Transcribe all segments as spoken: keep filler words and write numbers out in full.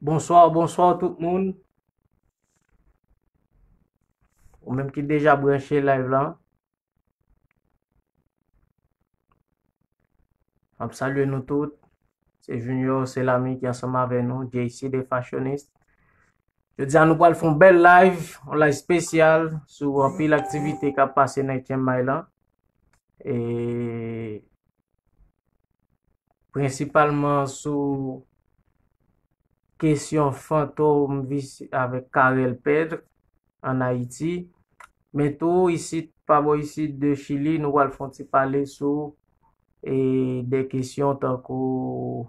Bonswa, bonswa tout moun. Ou menm ki deja branche live la. M ap salye nou tout. Se Junior, se Lami ki ansanm avè nou, J C The Fashionist. Jodi a nou pral fè yon bèl live, yon live espesyal sou anpil aktivite k ap pase nan H M I lan. E prensipalman sou kesyon Fantom vs avèk Carel Pedre ann Ayiti. Men tou, isit, pa bò isit de Chili, nou pral fè yon ti pale sou e de kesyon tankou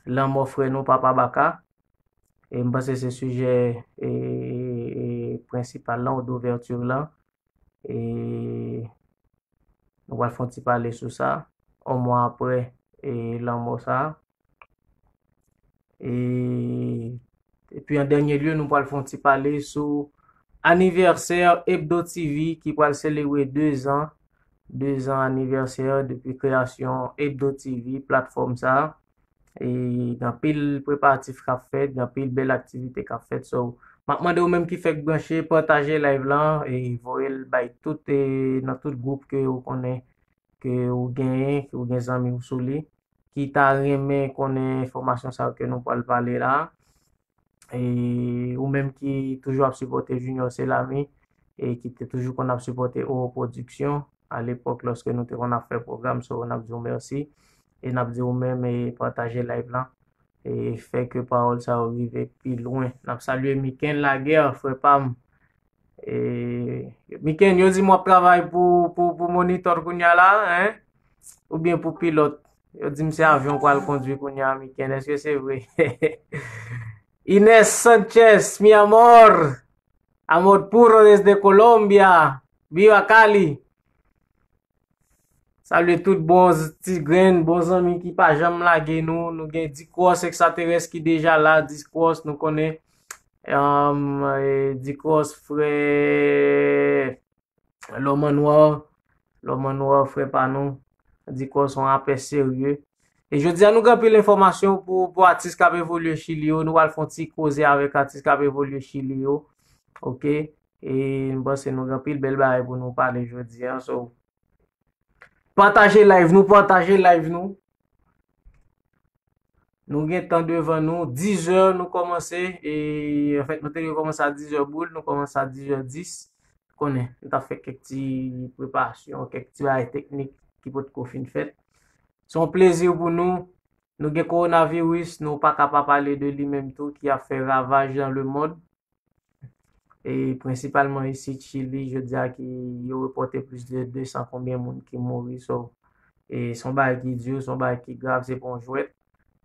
lanmò frè nou, Papa Baka. E m panse se sijè e, e, prensipal lan, ou douvèti lan. E nou pral fè yon ti pale sou sa. Yon mwa apre e lanmò sa. E, epi an dènye lye, nou pral fè yon ti pale sou anivèsè Hebdo T V ki pral selebre de zan, de zan anivèsè depi kreyasyon Hebdo T V, platfòm sa. E gen anpil preparatif k ap fèt, gen anpil bèl aktivite k ap fèt. So, m ap mande ou menm ki fèk branche, pataje live lan, e voye l bay tout, e nan tout gwoup ke ou konnen, ke ou genyen, ke ou gen zanmi ou sou li, ki ta renmen konnen enfòmasyon sa yo ke nou pral pale la. E ou menm ki toujou ap sipòte Junior Selami, e ki te toujou konn ap sipòte Oro Production, a lepòk lòske nou te konn ap fè pwogram, so n ap di w mèsi. E n ap di w menm, e pataje live lan, e fè ke pawòl sa yo rive pi lwen. N ap salye Miken Laguerre, frè pa m. E, Miken, yo di m w ap travay pou, pou, pou Monitor kounye a la, en? Oubyen pou pilòt? Yo di m se avyon w pral kondwi kounye a, Miken. Èske se vre? Ines Sanchez, mi amor. Amor puro desde Colombia. Viva Cali. Salye tout bon ti grenn, bon zanmi ki pa janm lage nou. Nou gen Dikros Ekstraterès ki deja la. Dikros, nou konnen. Em, e, Dikros, frè Lòm an Nwa. Lòm an Nwa, frè pa nou. Dikros, yon rapè serye. E jodi a, nou gen anpil enfòmasyon pou, pou atis k ap evolye Chili yo. Nou pral fè yon ti koze avèk atis k ap evolye Chili yo. Oke? E m panse nou gen anpil bèl bagay pou nou pale jodi a. So, pataje live nou, pataje live nou. Nou gen tan devan nou, diz è nou kòmanse, e, anfèt, nou te dwe kòmanse a diz è boul, nou kòmanse a diz è dis. Konnen, nou t ap fè kèk ti preparasyon, kèk ti bagay teknik ki potko fin fèt. Se yon plezi pou nou. Nou gen kowonaviris, nou pa ka pa pale de li menm tou, ki ap fè ravaj dans le monde. E prensipalman isit Chili, jodi a ki yo repòte plis de de san konbyen moun ki mouri. So, e se yon bagay ki di, se yon bagay ki grav, se pa yon jwèt.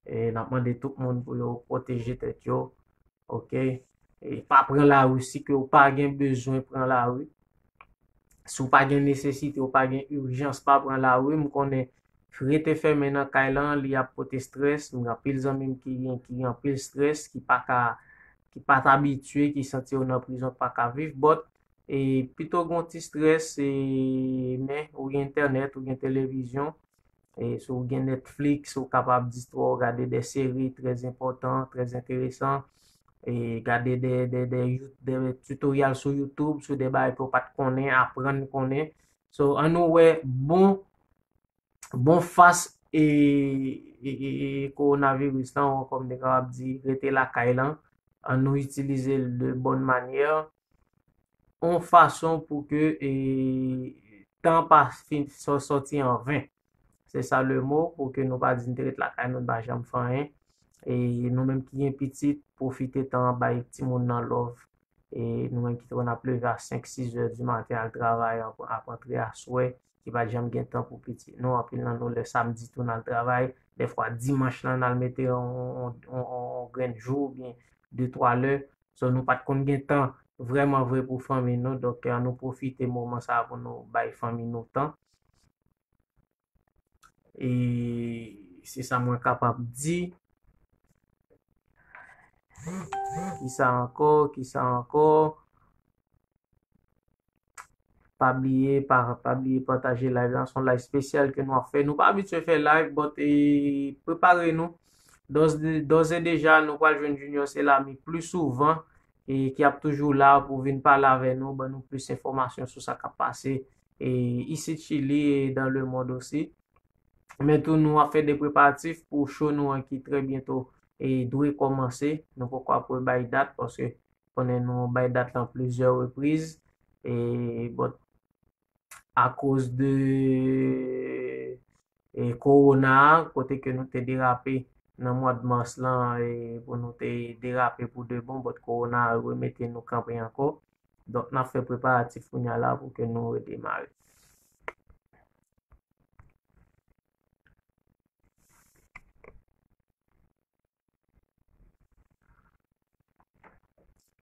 E n ap mande tout moun pou yo pwoteje tèt yo, oke? E pa pran lari si ke w pa gen bezwen pran lari. Si w pa gen nesesite, w pa gen ijans, pa pran lari. M konnen rete fèmen nan kay lan, li ap pote estrès. M gen anpil zanmi m ki gen, ki gen anpil estrès, ki pa ka, ki pa t abitye, ki santi yo nan prizon, pa ka viv. But, e, pito gen yon ti estrès, e, men ou gen entènèt, ou gen televizyon. E, si w gen Netflix, ou kapab distwè w, gade de seri trè enpòtan, trè enteresan. E, gade de, de, de, You- de tutorial sou YouTube, sou de bagay ke w pa t konnen, aprann konnen. So, ann nou wè bon, bon fas e, e, e, e kowonaviris lan, ou kòm te kapab di, rete lakay lan. Ann nou itilize l de bòn manyè, yon fason pou ke, e, tan pa fin sò- sòti an ven. Se sa le mo, pou ke nou pa di n te ret lakay nou, n pa janm fè anyen. E nou menm ki gen pitit, pwofite tan an, bay timoun nan love. E nou menm ki te konn ap leve a senk, sis è di maten al travay, ap, ap antre aswè, ki pa t janm gen tan pou pitit nou. Anpil nan nou, lè samdi tou, n al travay. Dèfwa, dimanch lan, n al mete yon, yon, yon, yon grenn jou oubyen de, twa lè. So, nou pa t konn gen tan vrèman vre pou fanmi nou. Donk, ann nou pwofite moman sa a pou nou bay fanmi nou tan. E se sa mwen kapab di. Kisa ankò? Kisa ankò? Pa bliye, pa, pa bliye pataje live lan. Se yon live espesyal ke nou ap fè. Nou pa abitye fè live, but, e, prepare nou. Dòz de- dòz e deja, nou pral jwenn Junior Selami pli souvan, e ki ap toujou la pou vin pale avè nou, ban nou plis enfòmasyon sou sa k ap pase, e isit Chili e dans le monde aussi. Men tou, nou ap fè de preparatif pou show nou an ki trè byento e dwe kòmanse. Nou poko ap bay dat, paske konnen nou bay dat lan plizyè repriz. E, but, akoz de, e, kowona a, kote ke nou te derape nan mwa de mas lan, e pou nou te derape pou de bon, but kowona a remete nou kanpe ankò. Donk, n ap fè preparatif kounye a la pou ke nou redemare.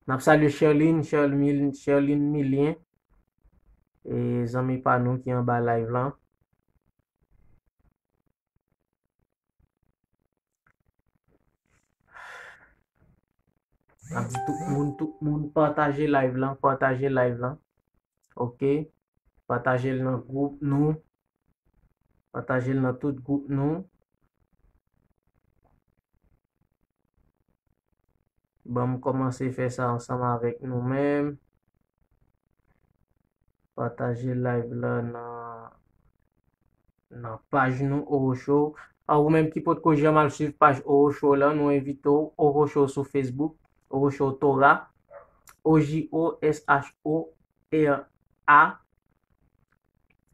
N ap salye Sherline, Sherline, Sherline Milien, e zanmi pa nou ki anba live lan. N ap di tout moun, tout moun, pataje live lan, pataje live lan. Ok? Pataje l nan gwoup nou. Pataje l nan tout gwoup nou. Ban m kòmanse fè sa ansanm avèk nou menm. Pataje live la nan, nan paj nou, Oro Show. A, ou menm ki potko janm al swiv paj Oro Show la, nou envite w, Oro Show sou Facebook, Oro Show Torah, O J O S H O R A,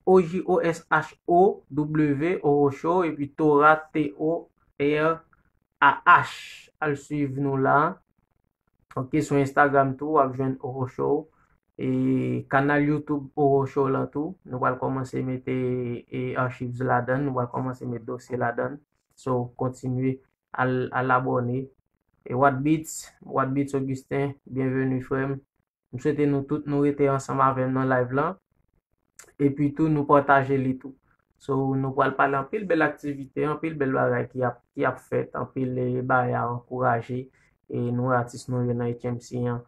O J O S H O W, Oro Show, epi Torah, T O R A H. Al swiv nou la. Ok, sou Instagram tou, w ap jwenn Oro Show. E kanal YouTube Oro Show lan tou, nou pral kòmanse mete, e, archives ladan, nou pral kòmanse mete dosye ladan. So, kontinye al, al abòne. E What Beats, What Beats Augustin, byenveni frè m. M swete nou tout nou rete ansanm avè m nan live lan. Epi tou nou pataje li tou. So, nou pral pale anpil bèl aktivite, anpil bèl bagay ki ap, ki ap fèt, anpil, e, bagay a ankouraje, e, nou atis nou yo nan H M C an,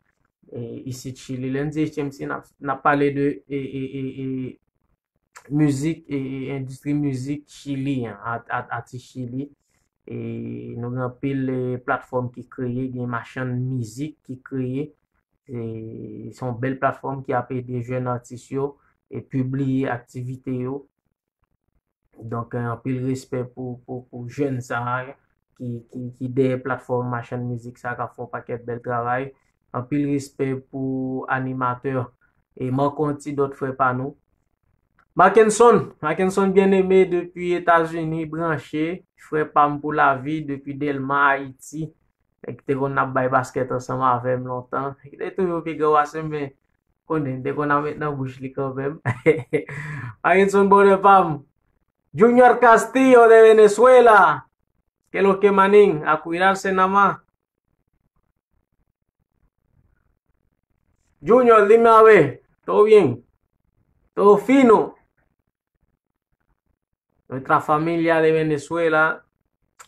e, isit Chili. Lè n di H M C, n ap, n ap pale de, e, e, e, e, mizik, e, e, endistri mizik Chili an, at-, at-, atis Chili. E nou gen anpil, e, platfòm ki kreye, gen machann mizik ki kreye. E se yon bèl platfòm ki ap ede jèn atis yo e pibliye aktivite yo. Donk, e, anpil respè pou, pou, pou jèn sa a ki, ki, ki dèyè platfòm machann mizik sa a k ap fè yon pakèt bèl travay. Anpil respè pou animatè e Marc Antidot, frè pa nou. Mackenson, Mackenson Bien-Aimé depi Etazini branche, frè pa m pou lavi depi Dèlma, Ayiti. Nèg ki te konn ap bay baskèt ansanm avè m lontan. Li te toujou pi gran pase m, men konnen, m te konn ap met nan bouch li kanmenm. Mackenson, brother pa m. Junior Castillo de Venezuela. Qué lo que, manín? A cuidarse nada más. Junior, dime a ver. ¿Todo bien? ¿Todo fino? Nuestra familia de Venezuela.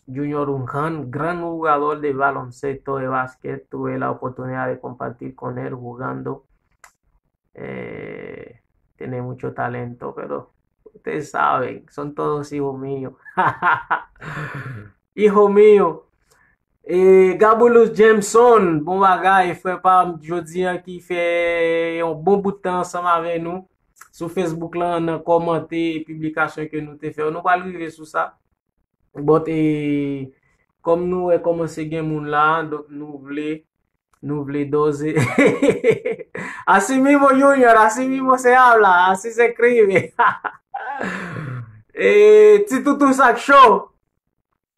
Junior, un gran, gran jugador de baloncesto, de básquet. Tuve la oportunidad de compartir con él jugando. Eh, tiene mucho talento, pero ustedes saben, son todos hijos míos. Hijo mío. E Gabulus Jameson, bon bagay, frè pa m, jodi a ki fè yon bon bout tan ansanm avè nou sou Facebook lan, nan kòmante piblikasyon ke nou te fè. Nou pral rive sou sa. But, e, kòm nou wè kòmanse gen moun la, donk nou vle, nou vle doze. Así mismo, Junior, así mismo se habla, así se escribe. E, ti toutou, sa k cho.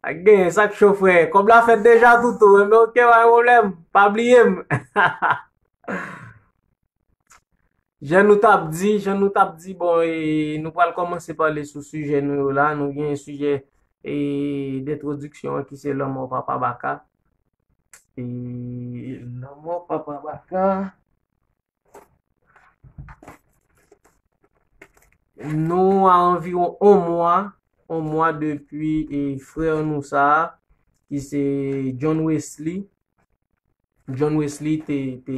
Sa k genyen, sa k cho, frè. Kòb la fèt deja, toutou. Enben, ok, pa gen pwoblèm. Pa bliye m. Jan nou t ap di, jan nou t ap di, bon, e, nou pral kòmanse pale sou sijè nou yo la. Nou gen sijè, e, dentwodiksyon an ki se lanmò Papa Baka. E, lanmò Papa Baka. Nou a anviwon on mwa, on mwa depi, e, frè nou sa a, ki se John Wesley. John Wesley te, te,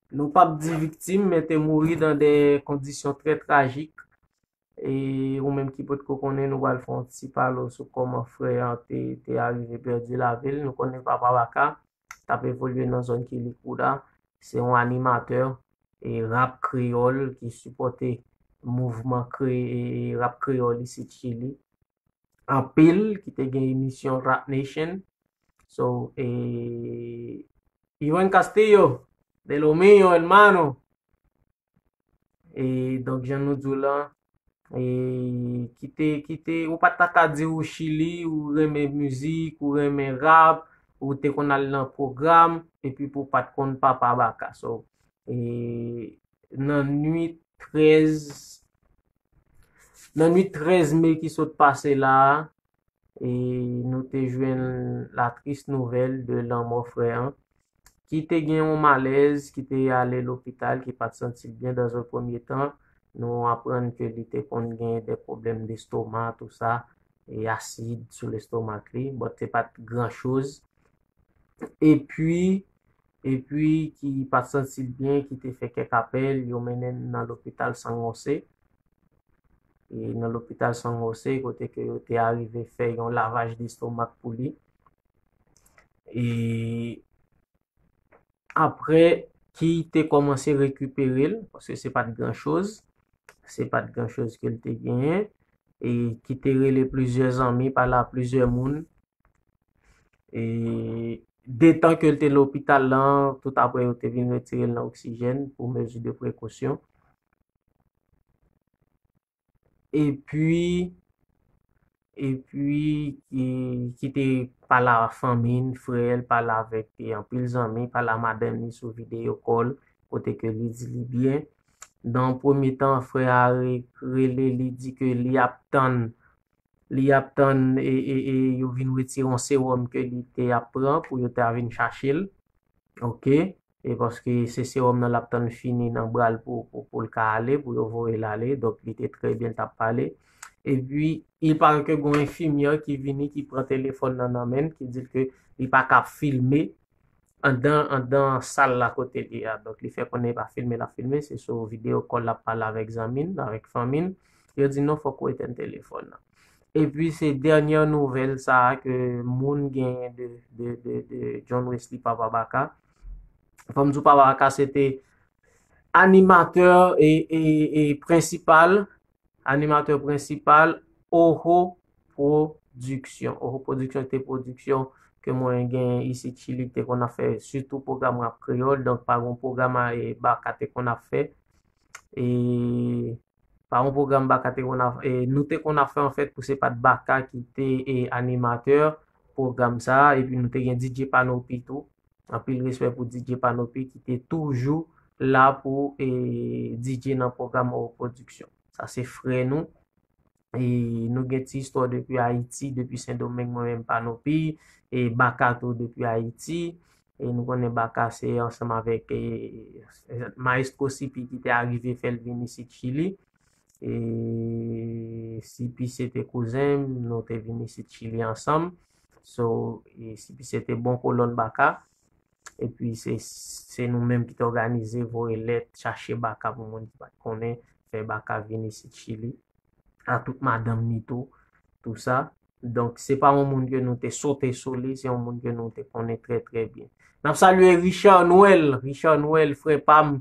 nou p ap di viktim, men te mouri dans des conditions très tragiques. E ou menm ki potko konnen, nou pral fè yon ti pale sou kòman frè an te, te arive pèdi lavi l. Nou konnen Papa Baka t ap evolye nan zòn Kilikouda. Se yon animatè e rap kreyòl ki sipòte mouvman kre, e rap kreyòl isit Chili. Anpil, ki te gen emisyon Rap Nation. So, e, Ivan Castillo, de lo mío, hermano. E, donk, jan nou di w lan, e, kite, kite, ou pa t ta ka di ou Chili, ou renmen mizik, ou renmen rap, ou te konn al nan pwogram, epi pou w pa t konn Papa Baka. So, e, nan nwit trèz, nan nwit trèz me ki sot pase la a, e nou te jwenn la tris nouvèl de lanmò frè an, ki te gen yon malèz, ki te ale lopital, ki pa t santi l byen dan yon premye tan. Nou aprann ke li te konn gen de pwoblèm destoma, tou sa, e asid sou lestomak li, but se pa t gran choz. Epi, epi ki pa t santi l byen, ki te fè kèk apèl, yo mennen l nan lopital San Jose. E nan lopital San Jose, kote ke yo te arive fè yon lavaj destomak pou li. E apre ki te kòmanse rekipere l, paske se pa t gran choz, se pa t gran choz ke l te genyen, e ki te rele plizyè zanmi, pale a plizyè moun. E detan ke l te lopital lan, tout apre yo te vin retire l nan oksijèn pou mezi de prekosyon. Epi, epi, ki, ki te pale a fanmi n, frè l, pale avèk, e, anpil zanmi, pale a madanm li sou videyo call, kote ke li di li byen. Nan premye tan, frè a re-, rele, li di ke li ap tann, li ap tann, e, e, e yo vin retire yon sewòm ke li te ap pran pou yo ta vin chache l. Oke? E paske se sewòm nan l ap tann fini nan bra l pou, pou, pou l ka ale, pou yo voye l ale. Donk, li te trè byen, l t ap pale. Epi, il paraît ke gon enfimyè ki vini, ki pran telefòn nan, nan men l, ki di l ke li pa ka filme anndan, anndan sal la kote li a. Donk, li fè konnen li pa filme, l ap filme, se sou videyo call l ap pale avèk zanmi n, avèk fanmi n. Yo di non, fòk ou etèn telefòn nan. Epi, se dènyè nouvèl sa a ke moun genyen de, de, de, de John Wesley Papa Baka. Fò m di w, Papa Baka, se te animatè e, e, e prensipal, animatè prensipal Oho Production. Oho Production te pwodiksyon ke mwen gen isit Chili, te konn ap fè sitou pwogram rap kreyòl. Donk, pa gon pwogram a, e, Baka te konn ap fè. E pa yon pwogram Baka te konn ap, e, nou te konn ap fè, anfèt, pou se pa t Baka ki te, e, animatè pwogram sa a, epi nou te gen D J Panopi tou. Anpil respè pou D J Panopi ki te toujou la pou, e, D J nan pwogram Oho Production. Sa se frè nou. E nou gen ti istwa depi Ayiti, depi Sendomeng, mwen menm Panopi, e Baka tou depi Ayiti. E nou konnen Baka se ansanm avèk, e, Maestro C P ki te arive fè l vin isit Chili. E C P se te kouzen m, nou te vin isit Chili ansanm. So, e C P se te bon kolòn Baka. Epi se, se nou menm ki te òganize, voye lèt, chache Baka pou moun ki pa t konnen, fè Baka vin isit Chili. A tout madanm ni tou, tou sa. Donk, se pa yon moun ke nou te sote sou li, se yon moun ke nou te konnen trè, trè byen. N ap salye Richard Noël, Richard Noël, frè pa m,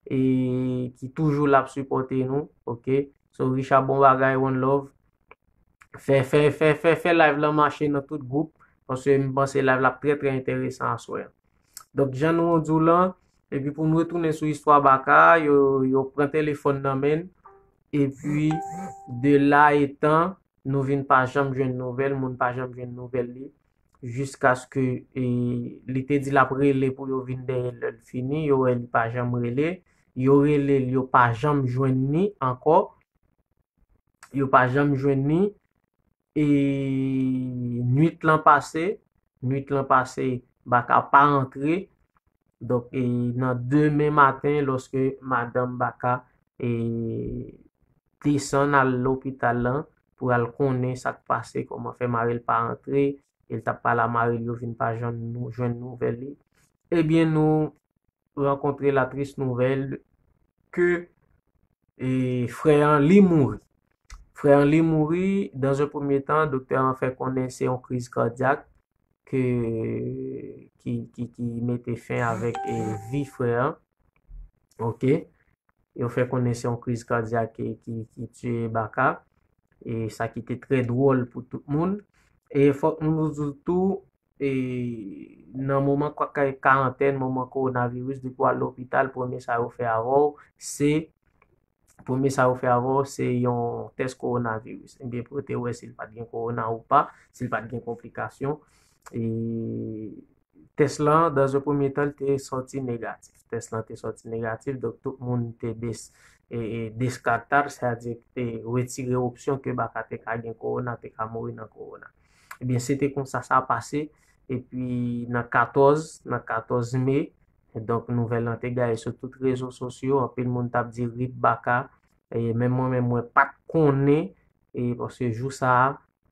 e ki toujou la ap sipòte nou, oke? So, Richard, bon bagay, one love. Fè, fè, fè, fè, fè live lan mache nan tout gwoup, paske m panse live la ap trè, trè enteresan aswè a. Donk, jan nou di w lan, epi pou n retounen sou istwa Baka, yo, yo pran telefòn nan men n, epi de la etan, nou vin pa janm jwenn nouvèl, moun pa janm jwenn nouvèl li, jiskaske, e, li te di l ap rele pou yo vin dèyè l lè l fini, yo wè li pa janm rele, yo rele l, yo pa janm jwenn li ankò, yo pa janm jwenn li, e nwit lan pase, nwit lan pase, Baka pa antre, donk, e nan demen maten, lòske madanm Baka, e desann al lopital lan pou al konnen sa k pase, kòman fè mari l pa antre, e l t ap pale a mari l, yo vin pa janm nou, jwenn nouvèl li. Ebyen, nou rankontre la tris nouvèl ke, e, frè an, li mouri. Frè an li mouri, dans un premier temps, doktè an fè konnen se yon kriz kadyak ke, ki, ki, ki mete fen avèk, e, vi frè an. Ok. Yo fè konnen se yon kriz kadyak ki, ki, ki tiye Baka. E sa ki te trè dwòl pou tout moun. E fòk nou di tou, e nan moman kwa-, ka-, karantèn, moman kowonaviris, depi w al lopital, premye sa yo fè avè w, se, premye sa yo fè avè w, se yon tès kowonaviris. Ebyen, pou yo te wè si l pa t gen kowona ou pa, si l pa t gen konplikasyon. E tès lan, dans un premier temps, li te sòti negatif. Tès lan te sòti negatif, donk tout moun te des-, e, e, deskata l, sètadi te retire opsyon ke Baka te ka gen kowona, te ka mouri nan kowona. Ebyen, se te konsa sa pase, epi nan katòz, nan katòz me, donk nouvèl lan te gaye sou tout rezo sosyo, anpil moun t ap di rip Baka, e menm mwen menm mwen pa t konnen, e paske jou sa a,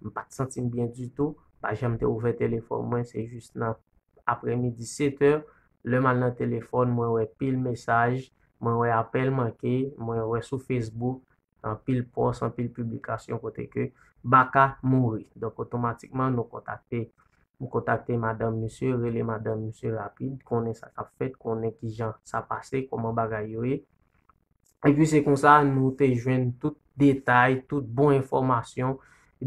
m pa t santi m byen ditou, pa janm te ouvè telefòn mwen, se jis nan aprèmidi sèt è, lè m al nan telefòn, mwen wè pil mesaj, mwen wè apèl manke, mwen wè sou Facebook, anpil pòs, anpil piblikasyon kote ke Baka mouri. Donk, otomatikman, nou kontakte, m kontakte madanm misye, rele madanm misye rapid, konnen sa k ap fèt, konnen kijan sa pase, kòman bagay yo ye. Epi se konsa, nou te jwenn tout detay, tout bon enfòmasyon.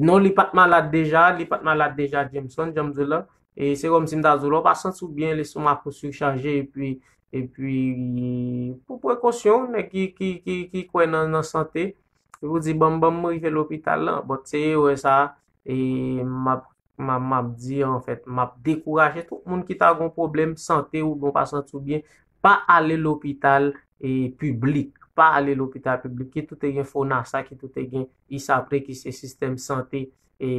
Non, li pa t malad deja, li pa t malad deja, Jameson, jan m di w la. E se kòmsi m ta di w la, w pa santi w byen, lestomak ou sichaje, epi, epi, pou prekosyon, nèg ki, ki, ki, ki kwè nan, nan sante, epi w di, "Ban m, ban m rive lopital lan." Bon, se erè sa, e m ap, m ap, m ap di, anfèt, m ap dekouraje tout moun ki ta gon pwoblèm sante oubyen w pa santi w byen, pa ale lopital, e, piblik. Pa ale lopital piblik, ki tou te gen Fonasa, ki tou te gen ISAPRE, ki se sistèm sante, e,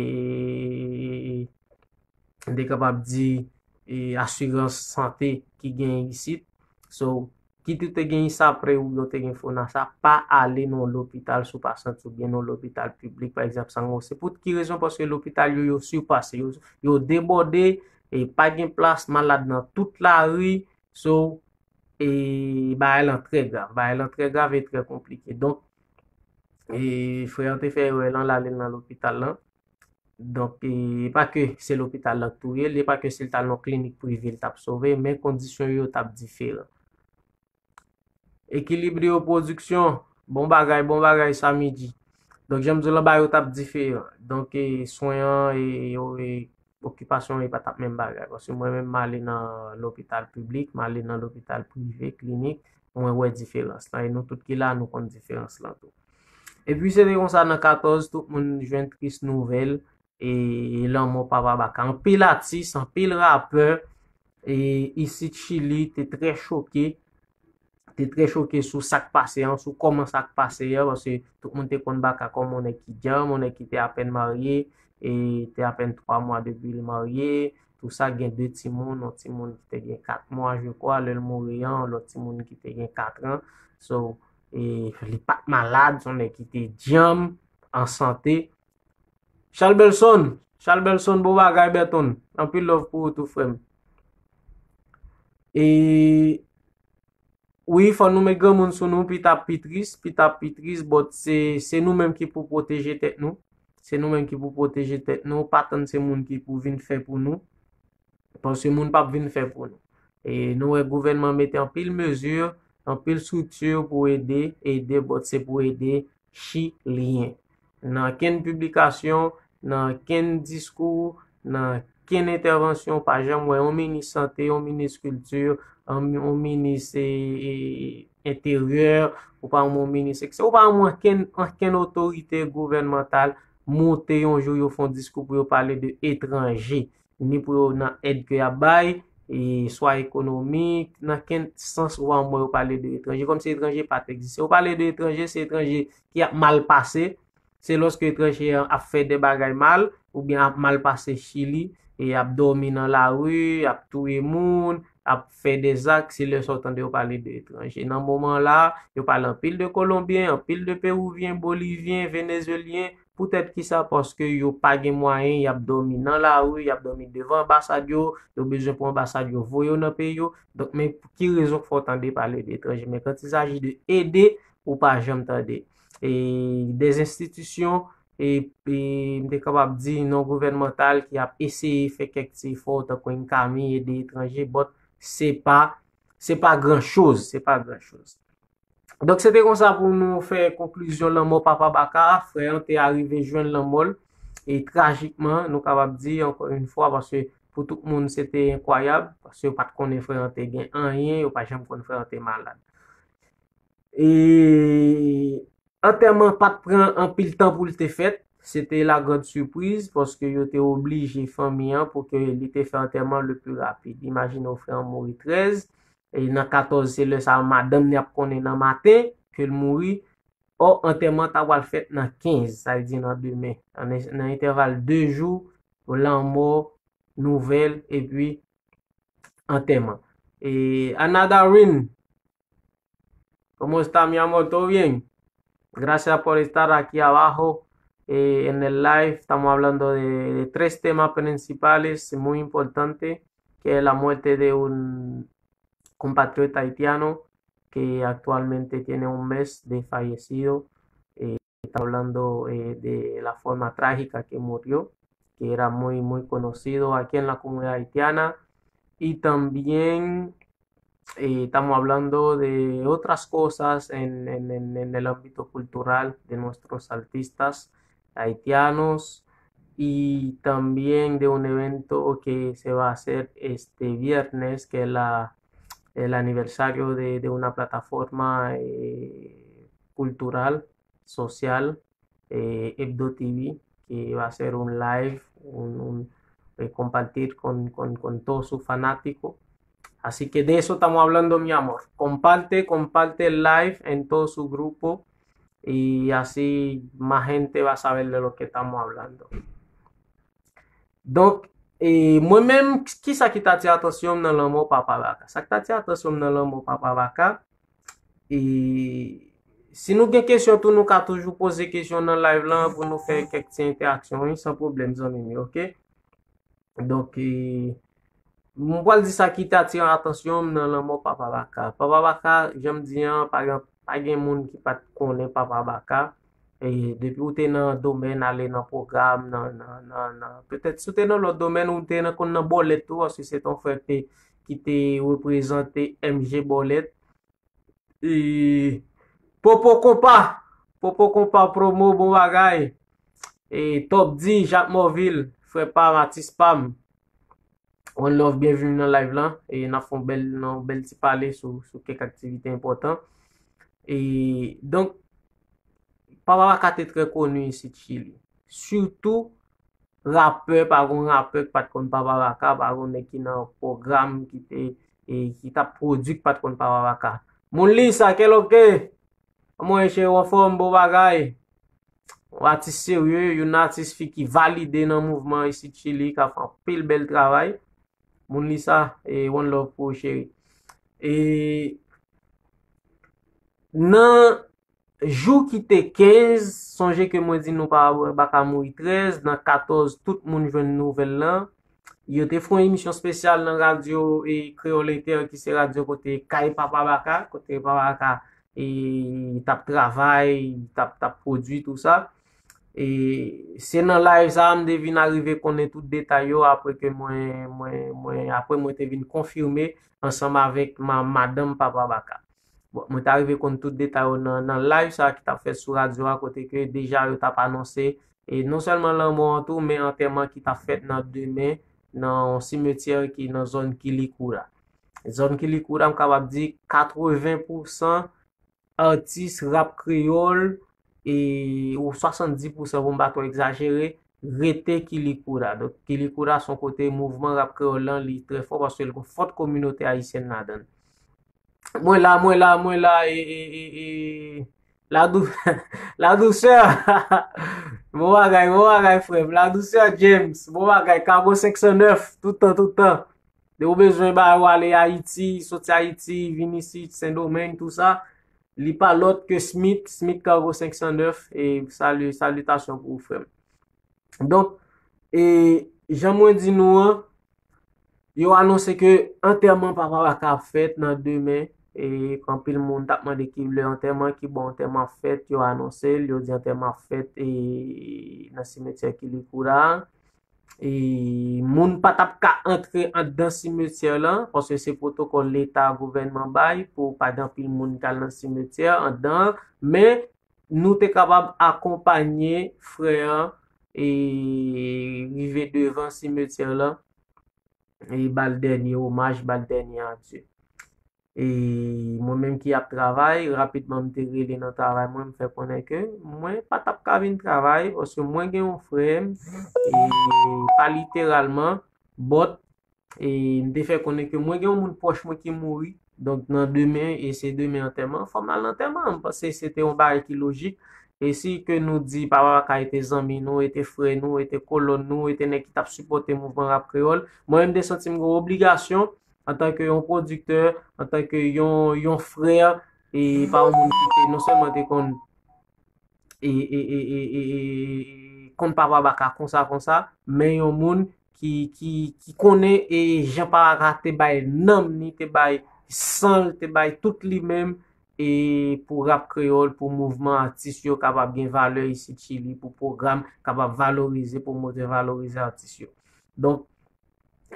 m te kapab di, e, asirans sante ki gen isit. So, ki tou te gen ISAPRE oubyen w te gen Fonasa, pa ale nan lopital si w pa santi w byen, nan lopital piblik, pa egzanp, San Jose. Pou ki rezon? Paske lopital yo, yo sipase, yo, yo debòde, e pa gen plas, malad nan tout lari. So, e bagay lan trè grav. Bagay lan trè grav e trè konplike. Donk, e frè an te fè erè lan, l ale nan lopital lan. Donk, e pa ke se lopital lan k touye l, e pa ke si l t al nan klinik prive, l t ap sove, men kondisyon yo t ap diferan. Ekilibrio Production, bon bagay, bon bagay, Samidi. Donk, jan m di w lan, bagay yo t ap diferan. Donk, e, swen an, e, yo, e, okipasyon yo pa t ap menm bagay. Paske mwen menm, m ale nan lopital piblik, m ale nan lopital prive, klinik, mwen wè diferans lan. E nou tout ki la, nou konn diferans lan tou. Epi, se te konsa nan katòz, tout moun jwenn tris nouvèl, e, lanmò Papa Baka. Anpil atis, anpil rapè, e, isit Chili, te trè choke, te trè choke sou sa k pase an, sou kòman sa k pase an, paske tout moun te konn Baka kòm yon nèg ki djanm, yon nèg ki te apèn marye, e te apèn twa mwa depi l marye, tou sa, gen de timoun, yon timoun ki te gen kat mwa, je kwa, lè l mouri an, lòt timoun ki te gen kat an. So, e li pa t malad, se yon nèg ki te djanm, an sante. Chalbelson, Chalbelson, bon bagay, Berton. Anpil love pou ou tou, frè m. E wi, fò nou met granmoun sou nou, pita pi tris, pita pi tris, but se, se nou menm ki pou pwoteje tèt nou. Se nou menm ki pou pwoteje tèt nou, pa tann se moun ki pou vin fè pou nou. Paske moun p ap vin fè pou nou. E nou wè gouvènman mete anpil mezi, anpil estrikti pou ede, ede, but se pou ede Chilyen. Nan kenn piblikasyon, nan kenn diskou, nan kenn entèvansyon, pa janm wè yon minis sante, yon minis kilti, yon, yon minis, e, e, enteryè, ou pa wè yon minis, etsetera. Ou pa wè ankenn, ankenn otorite gouvènmantal monte yon jou, yo fè yon diskou pou yo pale de etranje. Ni pou yo nan èd ke y ap bay, e swa ekonomik, nan kenn sans ou pa wè yo pale de etranje, kòmsi etranje pa t egziste. Ou pale de etranje, se etranje ki ap mal pase, se lòske etranje an ap fè de bagay mal, oubyen ap mal pase Chili, e ap dòmi nan lari, ap touye moun, ap fè de zak, se lè sa w tande yo pale de etranje. Nan moman la, yo pale anpil de Kolonbyen, anpil de Perivyen, Bolivyen, Venezyelyen, Poutèt kisa? Paske yo pa gen mwayen, y ap dòmi nan lari, y ap dòmi devan anbasad yo, yo bezwen pou anbasad yo voye yo nan peyi yo. Donk, men ki rezon k fè w tande pale de etranje? Men quand il s'agit de ede, ou pa janm tande. E, des institutions, e, e, m te kapab di non gouvènmantal ki ap eseye fè kèk ti efò, tankou Enkami, ede etranje, but se pa, se pa gran choz, se pa gran choz. Donk, se te konsa pou nou fè konklizyon lanmò Papa Baka. Frè an te arive jwenn lanmò l. E trajikman, nou kapab di, ankò yon fwa, paske pou tout moun, se te enkwayab, paske yo pa t konnen frè an te gen anyen, yo pa janm konn frè an te malad. E antèman pa t pran anpil tan pou l te fèt. Se te la grande surprise, paske yo te oblije fanmi an pou ke li te fè antèman le plus rapide. Imajine w, frè an mouri trèz, e nan katòz, se lè sa a madanm li ap konnen nan maten ke l mouri. Ò, antèman ta pral fèt nan kenz, sa vle di nan demen. Nan, nan entèval de jou, lanmò, nouvèl, epi antèman. E Ana Darwin, ¿cómo está, mi amor? ¿Todo bien? Gracias por estar aquí abajo, eh, en el live. Estamos hablando de, de tres temas principales muy importantes, que es la muerte de un compatriota haitiano que actualmente tiene un mes de fallecido. Eh, está hablando, eh, de la forma trágica que murió, que era muy, muy conocido aquí en la comunidad haitiana. Y también, eh, estamos hablando de otras cosas en, en, en, en el ámbito cultural de nuestros artistas haitianos y también de un evento que se va a hacer este viernes, que es la, el aniversario de, de una plataforma, eh, cultural, social, eh, Hebdo T V, que va a ser un live, un, un, eh, compartir con, con, con todos sus fanáticos. Así que de eso estamos hablando, mi amor. Comparte, comparte el live en todo su grupo y así más gente va a saber de lo que estamos hablando. Donk, e mwen menm, kisa ki t atire atansyon m nan lanmò Papa Baka? Sa k t atire atansyon m nan lanmò Papa Baka, e si nou gen kesyon tou, nou ka toujou poze kesyon nan live lan pou nou fè kèk ti entèaksyon, wi, san pwoblèm, zanmi m yo, oke? Donk, e, mwen pral di sa ki t atire atansyon m nan lanmò Papa Baka. Papa Baka, jan m di an, pa gen, pa gen moun ki pa t konnen Papa Baka. E depi ou te nan domèn, ale nan pwogram, nan, nan, nan, nan, petèt si w te nan lòt domèn, ou te nan, konn nan bòlèt tou, paske se te yon frè ki te, ki te reprezante M G Bòlèt. E Popo Konpa, Popo Konpa promo, bon bagay. E Top D, Jacques Morville, frè pa m, atis pa m. One love, byenvini nan live lan. E n ap fè yon bèl, yon bèl ti pale sou, sou kèk aktivite enpòtan. E donk, Papa Baka te trè koni isit Chili. Sitou, rapè, pa gon rapè ki pa t konn Papa Baka, pa gon nèg ki nan pwogram ki te, e, ki t ap pwodui ki pa t konn Papa Baka. Moun li sa, kè lo ke? Kòman w ye, cheri, w anfòm, bon bagay. Yon atis serye, yon atis fi ki valide nan mouvman isit Chili, k ap fè anpil bèl travay. Moun li sa, e, one love pou ou, cheri. E nan jou ki te kenz, sonje ke mwen di nou Papa Baka mouri trèz, nan katòz, tout moun jwenn nouvèl lan. Yo te fè yon emisyon espesyal nan radyo, e, Kreyòl Entè, ki se radyo kote kay Papa Baka, kote Papa Baka, e, t ap travay, t ap, t ap pwodui, tou sa. E se nan live sa a m te vin arive konnen tout detay yo, apre ke mwen, mwen, mwen, apre mwen te vin konfime ansanm avèk ma-, madanm Papa Baka. Bon, mwen t arive konn tout detay yo nan, nan live sa a ki t ap fèt sou radyo a, kote ke deja yo t ap anonse, e non sèlman lanmò an tou, men antèman ki t ap fèt nan demen, nan yon simetyè ki nan zòn Quilicura. Zòn Quilicura, m kapab di katreven pousan atis rap kreyòl, e, ou swasanndis pousan pou m pa twò egzajere, rete Quilicura. Donk, Quilicura se yon kote mouvman rap kreyòl lan, li trè fò paske l gon fòt kominote ayisyèn ladan l. Mwen la, mwen la, mwen la, e, e, e, e, la dou-, la douceur. Bon bagay, bon bagay, frè m. La douceur, James. Bon bagay, Cabo senk san nèf. Tout tan, tout tan. Depi w bezwen bagay, w ale Ayiti, soti Ayiti, vin isit, Sendomeng, tou sa. Li pa lòt ke Smith, Smith Cargo senk san nèf, e sali, salitasyon pou ou, frè m. Donk, e jan mwen di nou an, yo anonse ke antèman Papa Baka ap fèt nan demen, e anpil moun t ap mande ki lè antèman, ki bò antèman ap fèt, yo anonse l, yo di antèman ap fèt, e nan simetyè Kilikou la. E moun pa t ap ka antre anndan simetyè lan, paske se pwotokòl leta, gouvènman bay pou pa gen anpil moun k al nan simetyè anndan, men nou te kapab akonpanye frè an e rive devan simetyè lan e ba l dènye omaj, ba l dènye adye. E mwen menm ki ap travay, rapidman m te rele nan travay mwen, m fè konnen ke mwen pa t ap ka vin travay, paske mwen gen yon frè m, e pa literalman, but, e m te fè konnen ke mwen gen yon moun pwòch mwen ki mouri, donk nan demen, e se demen antèman, fò m al nan antèman, m panse se te yon bagay ki lojik, e si ke nou di Papa Baka e te zanmi nou, e te frè nou, e te kolòn nou, e te nèg ki t ap sipòte mouvman rap kreyòl, mwen menm m te santi m gen obligasyon antanke yon pwodiktè, antanke yon, yon frè, e pa yon moun ki te non sèlman te konn, e, e, e, e, e, e, konn Papa Baka konsa, konsa, men yon moun ki, ki, ki konnen e jan Papa Baka te bay nanm ni, te bay san l, te bay tout li menm, e pou rap kreyòl, pou mouvman atis yo kapab gen valè isit Chili, pou pwogram kapab valorize, pwomòte, valorize atis yo. Donk,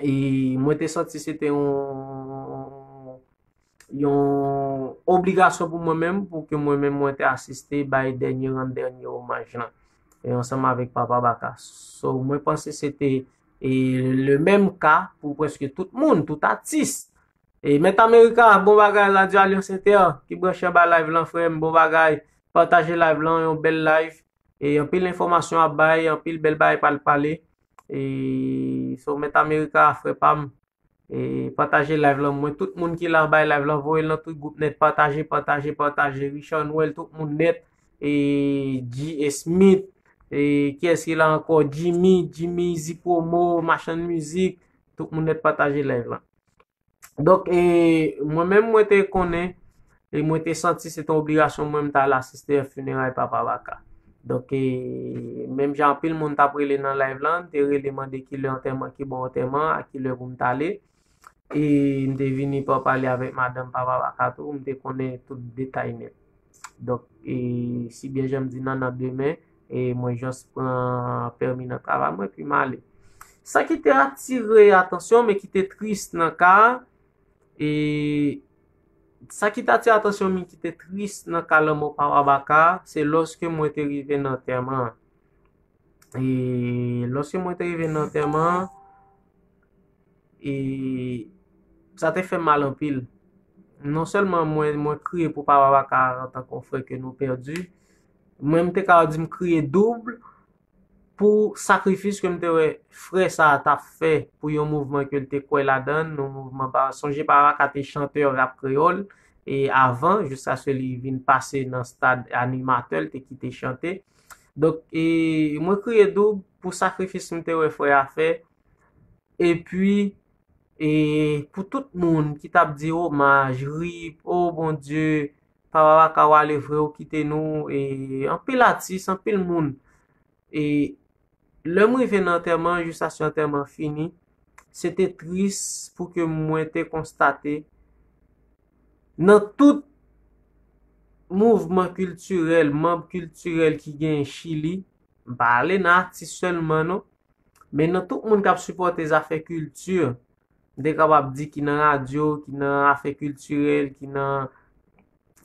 e mwen te santi se te yon, yon obligasyon pou mwen menm, pou ke mwen menm mwen te asiste bay dènye, rann dènye omaj lan, e ansanm avèk Papa Baka. So, mwen panse se te, e, le menm ka pou prèske tout moun, tout atis. E Mèt Amerika, bon bagay, Radyo Alyans Entè, ki branche anba live lan, frè m, bon bagay. Pataje live lan, yon bèl live. E anpil enfòmasyon ap bay, anpil bèl bagay pral pale. E so, Mèt Amerika, frè pa m, e pataje live lan. Mwen, tout moun ki la bay live lan, voye l nan tout gwoup nèt. Pataje, pataje, pataje. Richard Noël, tout moun nèt. E G. Smith, e kiyès ki la ankò? Jimmy, Jimmy, Easy Promo, Machann Mizik. Tout moun nèt pataje live lan. Donk, e, mwen menm, mwen te konnen, e mwen te santi se te yon obligasyon mwen m ta al asiste fineray Papa Baka. Donk, e, menm jan anpil moun t ap rele nan live lan, te rele mande ki lè antèman, ki bò antèman, a ki lè pou m ta ale. E m te vini pa pale avèk madanm Papa Baka tou, m te konnen tout detay nèt. Donk, e, si byen jan m di nan, nan demen, e mwen just pran pèmi nan travay mwen, epi m ale. Sa ki te atire atansyon, men ki te tris nan ka a, e sa ki te atire atansyon, men ki te tris nan ka lanmò Papa Baka, se lòske mwen te rive nan antèman an. E lòske mwen te rive nan antèman an, e sa te fè m mal anpil. Non sèlman mwen, mwen kriye pou Papa Baka antanke yon frè ke nou pèdi, mwen, m te ka di m kriye doub pou sakrifis ke m te wè frè sa a t ap fè pou yon mouvman ke l te kwè ladan l, yon mouvman pa, sonje Papa Baka te chantè rap kreyòl, e avan, jiskaske li vin pase nan stad animatè, l te kite chante. Donk, e mwen kriye doub pou sakrifis m te wè frè a fè. Epi, e pou tout moun ki t ap di omaj, rip, o Bondye, Papa Baka w ale vre, ou kite nou, e anpil atis, anpil moun. E lè m rive nan antèman, jiskaske antèman fini, se te tris pou ke mwen te konstate, nan tout mouvman kiltirèl, manb kiltirèl ki genyen Chili, m pa ale nan atis sèlman non, men nan tout moun k ap sipòte zafè kilti, m te kapab di ki nan radyo, ki nan afè kiltirèl, ki nan,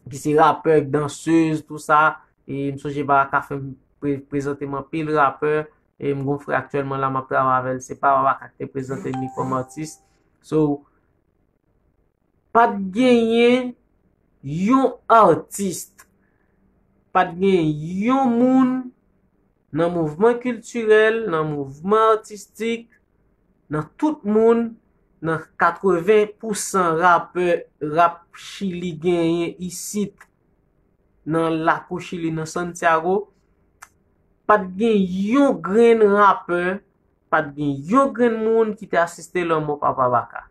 ki se rapè, dansez, tou sa. E m sonje Papa Baka fè m pre-, prezante m anpil rapè. E m gon frè aktyèlman la m ap travay avè l, se Papa Baka ki te prezante m li kòm atis. So, pa t genyen yon atis, pa t genyen yon moun nan mouvman kiltirèl, nan mouvman atistik, nan tout moun, nan katreven pousan rapè rap Chili genyen isit, nan lakou Chili, nan Santiago, pa t gen yon grenn rapè, pa t gen yon grenn moun ki te asiste lanmò Papa Baka.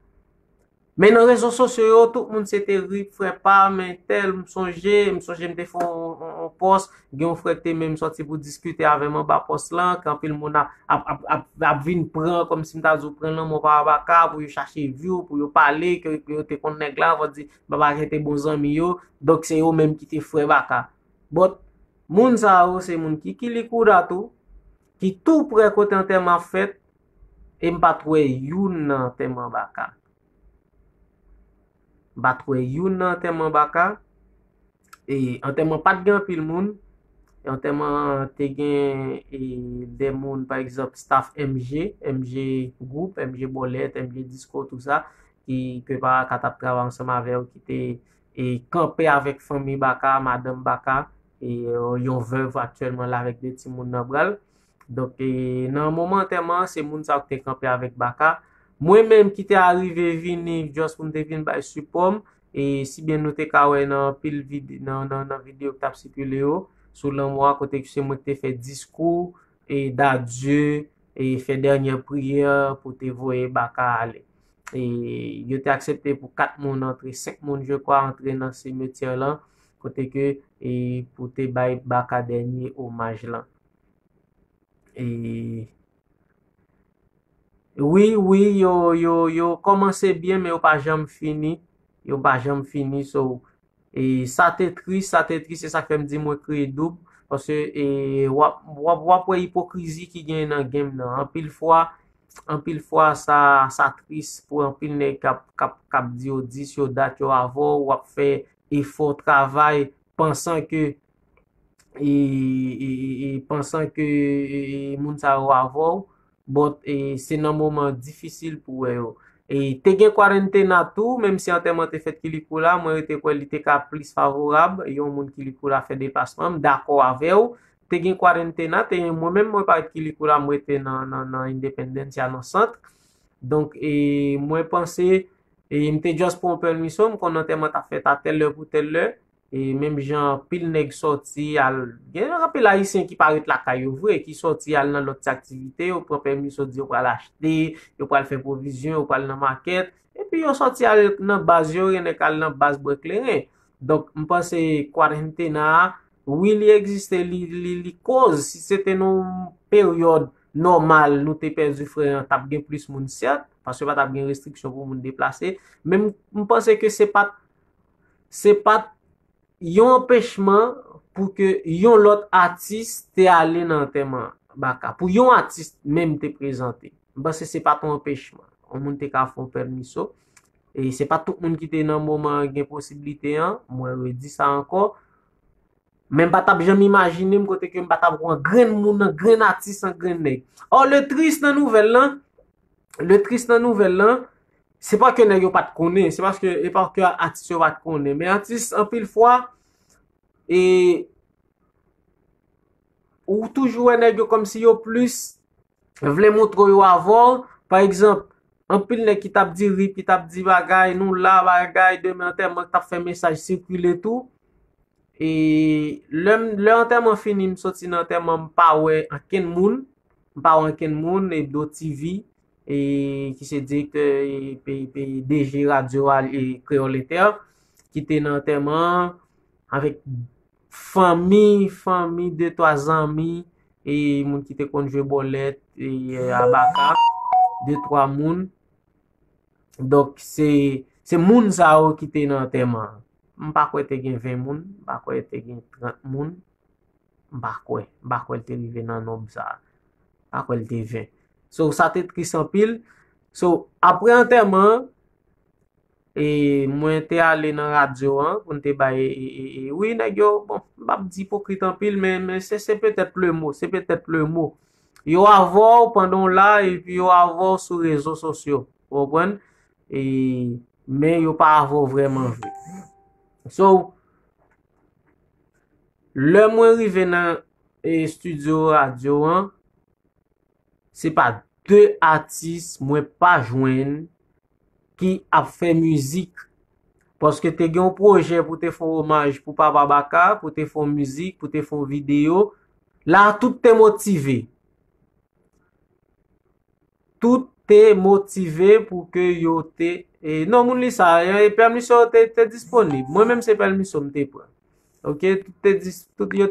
Men nan rezo sosyo yo, tout moun se te ri, frè pa m, entèl, m sonje, m sonje m te fè yon, yon, yon pòs, gen yon frè ki te menm sòti pou diskite avè m anba pòs lan, ke anpil moun ap, ap, ap, ap, ap vin pran, kòmsi m ta di w pran lanmò pa Baka, pou yo chache view, pou yo pale, ke, ke yo te konn nèg la, fò di, Baka te bon zanmi yo, donk se yo menm ki te frè Baka. But, moun sa yo, se moun ki Kilikouda tou, ki tou prè kote antèman ap fèt, e m pa t wè youn nan antèman Baka. M pa t wè youn nan antèman Baka. E antèman pa t gen anpil moun. E antèman te gen, e, de moun, pa egzanp, staff M G, M G Group, M G Bòlèt, M G Disco, tou sa, ki, ke Baka t ap travay ansanm avè yo, ki te, e, kanpe avèk fanmi Baka, madanm Baka, e, yon vèv aktyèlman la avèk de timoun nan bra l. Donk, e, nan moman antèman an, se moun sa yo ki te kanpe avèk Baka. Mwen menm ki te arive vini, just pou m te vin bay sipò m, e, si byen nou te ka wè nan anpil vide-, nan, nan, nan videyo ki t ap sikile yo, sou lanmò a, kote ke se mwen ki te fè diskou, e, dadye, e, fè dènyè priyè pou te voye Baka ale. E, yo te aksepte pou kat moun antre, senk moun, je kwa, antre nan simetyè lan, kote ke, e, pou te bay Baka dènyè omaj lan. E, wi, wi, yo, yo, yo kòmanse byen, men yo pa janm fini. Yo pa janm fini, so, e sa te tris, sa te tris, se sa k fè m di mwen kriye doub. Paske, e, w ap, w ap, w ap wè ipokrizi ki genyen nan game nan. Anpil fwa, anpil fwa, sa, sa tris pou anpil nèg k ap, k ap, k ap di yo dis, yo dat, yo avè w, w ap fè efò, travay, pansan ke e, e, e, e pansan ke, e, e, moun sa yo avè w, but, e, se nan moman difisil pou wè yo. E te gen kwarantena tou, menm si antèman te fèt Kilikouda, mwen rete kwè li te ka plis favorab, yon moun Kilikouda fè deplasman, m dakò avè w. Te gen kwarantena, te gen mwen menm, mwen parèt Kilikouda, m rete nan, nan, nan Independencia, nan sant. Donk, e, mwen panse, e, m te just pran pèmisyon, m konn antèman t ap fèt a tèl lè pou tèl lè. E menm jan anpil nèg sòti al, gen anpil Ayisyen ki pa ret lakay yo vre, ki sòti al nan lòt ti aktivite, yo pran pèmisyon, di yo pral achte, yo pral fè pwovizyon, yo pral nan makèt, epi yo sòti al nan baz yo, gen nèg k al nan baz bwè kleren. Donk, m panse kwarantena a, wi, li egziste, li, li, li koz, si se te nan yon peryòd nòmal, nou te pèdi frè an, t ap gen plis moun, sèt, paske pa t ap gen restriksyon pou moun deplase, men m, m panse ke se pa t, se pa t yon anpechman pou ke yon lòt atis te ale nan antèman Baka. Pou yon atis menm te prezante. M panse se pa t yon anpechman. Yon moun te ka fè yon pèmisyon. E se pa tout moun ki te nan moman an gen posiblite an. Mwen redi sa ankò. Men m pa t ap janm imajine m kote ke m pa t ap wè yon grenn moun, yon grenn atis, yon grenn nèg. Or, le tris nan nouvèl lan, le tris nan nouvèl lan, se pa ke nèg yo pa t konnen, se paske, e pa ke atis yo pa t konnen. Men atis, anpil fwa, e ou toujou wè nèg yo kòmsi yo plis vle montre yo avè w. Pa egzanp, anpil nèg ki t ap di rip, ki t ap di bagay, nou la, bagay, demen antèman, k t ap fè mesaj sikile tou. E lè m, lè antèman fini, m soti nan antèman, m pa wè ankenn moun. M pa wè ankenn moun, Ebdo T V, e, ki se direktè, e, pe, pe, D G radyo a, e, Kreyòl Entè, ki te nan antèman an, avèk fanmi, fanmi, de, twa zanmi, e moun ki te konn jwe bòlèt, e, a Baka, de, twa moun. Donk, se, se moun sa yo ki te nan antèman an. M pa kwè te gen ven moun, m pa kwè te gen trant moun, m pa kwè. M pa kwè l te rive nan nonb sa a. M pa kwè l te ven. So, sa te tris anpil. So, apre antèman an, e mwen te ale nan radyo an pou n te bay, e, e, e, e, wi, nèg yo, bon, m p ap di ipokrit anpil, men, men se, se petèt le mo, se petèt le mo. Yo avè w pandan w la, epi yo avè w sou rezo sosyo. Ou konprann? E, men yo pa avè w vrèman vre. So, lè mwen rive nan, e, estidyo radyo an, se pa de atis mwen pa jwenn ki ap fè mizik. Paske te gen yon pwojè pou te fè yon omaj pou Papa Baka, pou te fè yon mizik, pou te fè yon videyo. La, tout te motive. Tout te motive pou ke yo te E, non, moun li sa, e, pèmisyon yo te, te disponib. Mwen menm se pèmisyon m te pran. Ok, tout te dis, tout yo